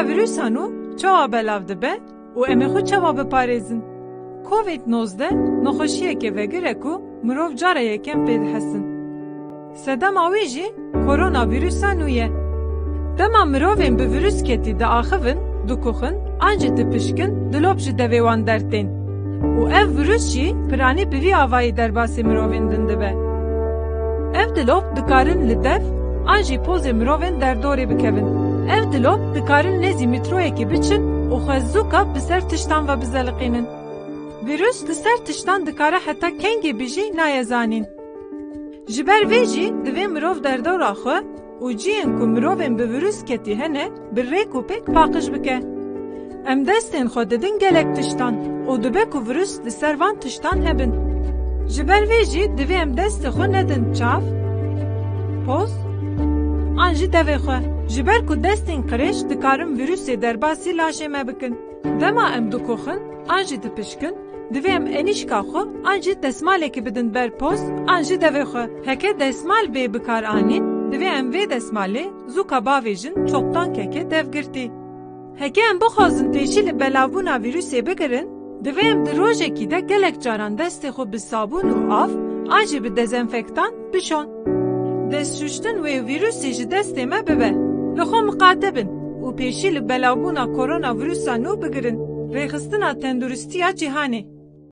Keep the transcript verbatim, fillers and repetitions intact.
Vîrusa nû çawa belav dibe û em ê xwe çawa biparêzin? Covid nozdeh nexweşiyeke vegir e ku mirov cara yekem pê dihesin. Sedema wî jî koronavîrusa nû ye. Dema mirovên bi vîrusketî diaxivin, dikuxin an jî dipişkin, dilop ji devê wan dertên. Û ev vîrus jî piranî bi vî avayî derbasî mirovên din dibe. Ev dilop dikarin li dev an jî pozê mirovên derdorê bikevin. Ev dilop dikarin nêzî mîtroyekê biçin û xwe zûka bi ser tiştan ve bizeliqînin. Vîrus li ser tiştan dikare heta kengê bijî naye zanîn. Ji ber vê jî divê mirov derdora xwe û cihên ku mirovên bi vîrusketî hene bi rêk û pêk paqij bike. Em destên xwe didin gelek tiştan û dibe ku vîrus li ser van tiştan hebin. Ji ber vê jî divê em destê xwe nedin çav, poz an jî devê xwe. Ji ber ku destên qirêj dikarin vîrusê derbasî laşê me bikin. Dema em dikoxin an jî dipişkin, divê em enîşka xwe an jî desmalekê bidin ber poz an jî devê xwe. Heke desmal bê bikar anîn, divê em vê desmalê zûka bavêjin çoktan keke dev girtî. Heke em bixwazin pêşî li belavbûna vîrusê bigirin, divê em di rojekî de gelek caran destê xwe bi sabûn û av an jî bi dezenfektan bişon. Destşuştin wê vîrusê ji destê me bibe. Li xwe miqate bin û pêşî li belavbûna koronavîrusa nû bigirin. Rêxistina Tenduristiya Cîhanê.